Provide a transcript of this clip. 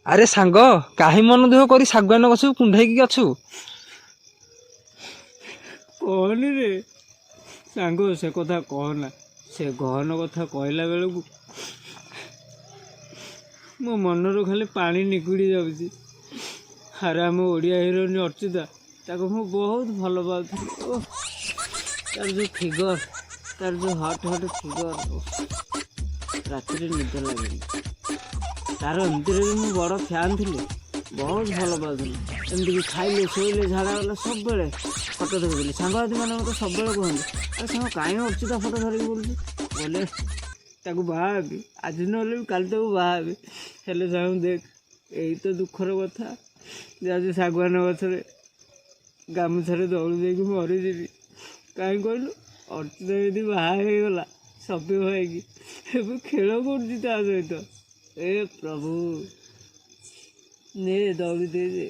ଆରେ ସାଙ୍ଗ, କାହିଁ ମନ ଦୁଃଖ କରି ଶାଗୁଆନ ଗଛକୁ କୁଣ୍ଢେଇକି ଅଛୁ? କହନି ରେ ସାଙ୍ଗ, ସେ କଥା କହନା। ସେ ଗହନ କଥା କହିଲା ବେଳକୁ ମୋ ମନରୁ ଖାଲି ପାଣି ନିଗୁଡ଼ି ଯାଉଛି। ଆରେ, ଆମ ଓଡ଼ିଆ ହିରୋଇନ୍ ଅର୍ଚ୍ଚିତା, ତାକୁ ମୁଁ ବହୁତ ଭଲ ପାଉଥିଲି। ଓ ତାର ଯେଉଁ ଫିଗର, ତାର ଯେଉଁ ହଟ୍ ହଟ୍ ଫିଗର, ରାତିରେ ନିଦ ଲାଗେନି। ତାର ଏମିତିରେ ବି ମୁଁ ବଡ଼ ଫ୍ୟାନ୍ ଥିଲି, ବହୁତ ଭଲ ପାଉଥିଲି। ଏମିତିକି ଖାଇଲେ, ଶୋଇଲେ, ଝାଡ଼ା ଗଲେ ସବୁବେଳେ ଫଟୋ ଦେଖୁଥିଲି। ସାଙ୍ଗସାଥି ମାନେ ମୋତେ ସବୁବେଳେ କୁହନ୍ତି, "ଆରେ ସାଙ୍ଗ, କାହିଁ ଅର୍ଚ୍ଚିତା ଫଟୋ ଧରିକି ବୁଲୁଛୁ?" ବୋଲେ ତାକୁ ବାହା ହେବି, ଆଜି ନହେଲେ ବି କାଲି ତାକୁ ବାହା ହେବି। ହେଲେ ସାଙ୍ଗ, ଦେଖ, ଏଇ ତ ଦୁଃଖର କଥା ଯେ ଆଜି ଶାଗୁଆନ ଗଛରେ ଗାମୁଛାରେ ଦଉଡ଼ି ଦେଇକି ମରିଯିବି। କାହିଁ କହିଲୁ? ଅର୍ଚ୍ଚିତା ଯଦି ବାହା ହେଇଗଲା ସଭ୍ୟ ଭାଇକି, ଏବେ ଖେଳ କରୁଛି ତା ସହିତ। ଏ ପ୍ରଭୁ, ନେ ଦଉଡ଼ି ଦେଇଦେ।